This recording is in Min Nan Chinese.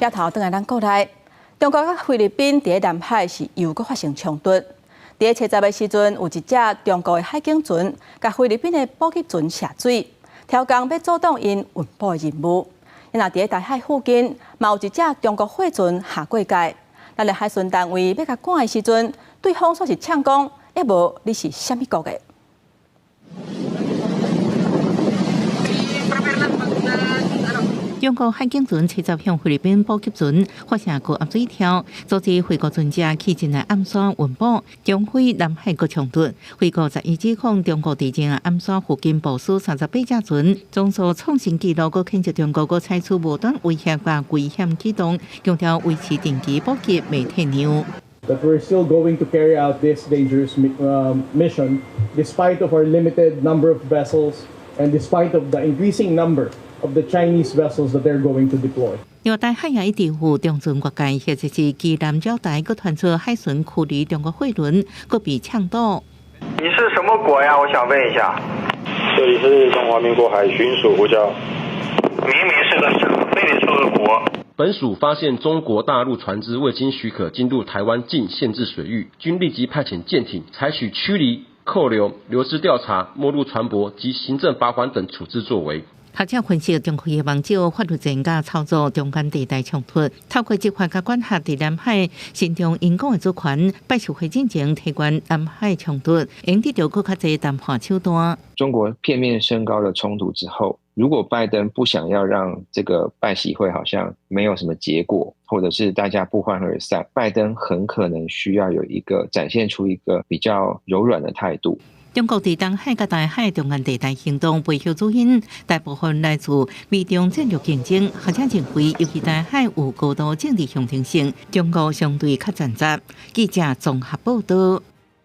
鏡頭轉來咱國內，中國佮菲律賓佇南海是又閣發生衝突。佇初十的時陣，有一隻中國的海警船，共菲律賓的補給船射水，挑工欲阻擋𪜶運補的任務。若佇台海附近，嘛有一隻中國貨船下過界，咱的海巡單位欲共趕的時陣，對方煞是嗆講：抑無你是啥物國的？中國海警船初十向菲律賓補給船發射高壓水柱，阻止菲國船隻去進來暗沙運補，中菲南海閣衝突。菲國11指控中國佇這暗沙附近部署38隻船，總數創新紀錄，閣譴責中國閣採取無端威脅佮危險舉動，強調維持定期補給袂退讓。 That we're still going to carry out this dangerous mission despite of our limited number of vessels and despite of the increasing number of the Chinese vessels that they're going to deploy. 另外，台海也一直有中船越界，或者是基南礁台，閣傳出海巡驅離中國貨輪，閣被嗆堵。你是什麼國呀？我想問一下。這裡是中華民國海巡署呼叫。明明是個省，非得說個國。本署發現中國大陸船隻未經許可進入台灣禁限制水域，均立即派遣艦艇採取驅離、扣留、留置調查、沒入船舶及行政罰款等處置作為。學者分析，中國希望藉法律戰佮操作中間地帶衝突，透過執法佮管轄佇南海伸張𪜶講的主權，拜習會進前提懸南海衝突，會得著閣較濟談判手段。中國片面升高了衝突之後，如果拜登不想要讓這個拜習會好像沒有什麼結果，或者是大家不歡而散，拜登很可能需要有一個展現出一個比較柔軟的態度。中國佇東海佮台海中間地帶行動背後主因，大部分來自美中戰略競爭。學者認為，尤其台海有高度政治象徵性，中國相對較掙扎。記者綜合報道。